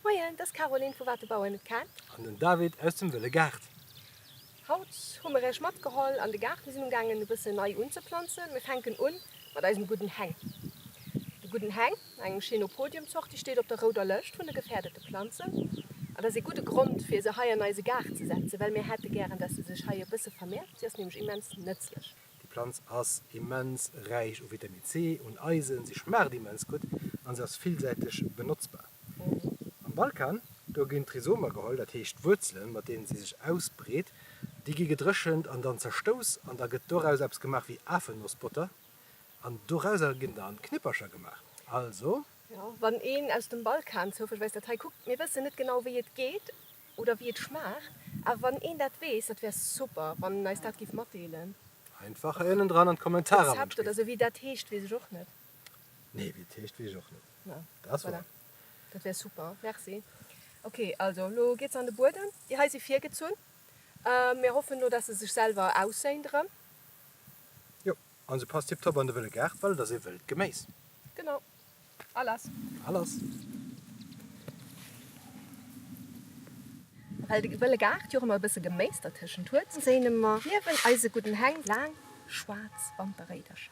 Moien, dat ass d'Caroline vu Wat de Bauer net kennt. An den David aus dem Wëlle Gaart. Haut hu mer iech matgeholl an de Gaart. Mir sinn umgaangen e bëssen nei unzeplanzen. Mir fänken un mat eisem gudden Heng. De gudden Heng, eng Chenopodium-Zort, déi steet op der rouder Lëscht vun de gefährdete Planzen. An dat ass ee gudde Grond fir se hei an eise Gaart ze setzen, well mir hätte gären, dass se sech hei e bësse vermehrt. Si ass nämlech immens nëtzlech. Déi Planz ass immens räich u Vitamin C, un Eisen, si schmaacht immens gutt an se ass villsäiteg benotzbar. Am Balkan, do ginn d'Rhizomer geholl, dat heescht d'Wuerzelen, mat deenen si sech ausbreet. Déi gi gedréchent an dann zerstouss an da gëtt doraus eppes gemaach wéi Afennossbotter an dorauser ginn dann Knippercher gemaach. Also. Jo, wann een aus dem Balkan zoufällegweis dat hei kuckt, mir wëssen net genau wéi et geet oder wéi et schmaacht, awer wann een dat weess, dat wär super wann en eis dat giff matdeelen. Einfach hei ënnendran an d'Kommentarer wann Rezept oder sou, wéi dat heescht weess ech och net. Nee, wéi et heescht weess ech och net. Dat ass wouer. Dat wär super, merci. Ok, also lo geet se an de Buedem. Déi hei si virgezunn. Mir hoffen lo dass se sech selwer ausséint erëm. Jo, an se passt tiptop an de wëlle Gaart, well et ass ee wëllt Geméis. Genau. A lass. A lass. Well de wëlle Gaart jo och ëmmer e bësse Geméis dertëschent huet, séine mer niewent eise gudden Heng laang schwaarz Wanterréidercher.